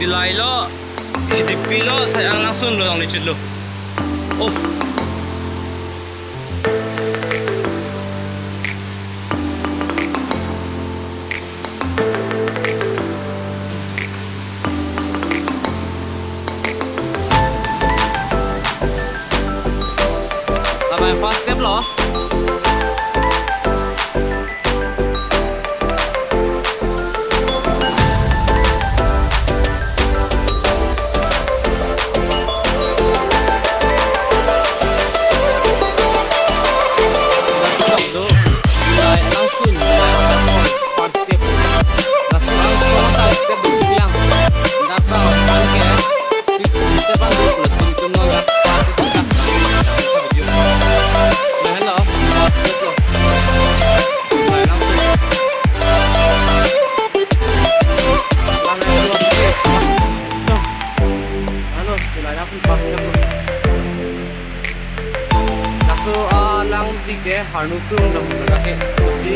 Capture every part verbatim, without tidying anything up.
Silai lo, Sidipi lo, Sairang Langsun lo, nang lichin lo. Oh. Labang first step lo. Ano, sila na pun pas na pun. Laso, ah, lang di ke, harnu tu na pun na ke, di,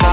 na,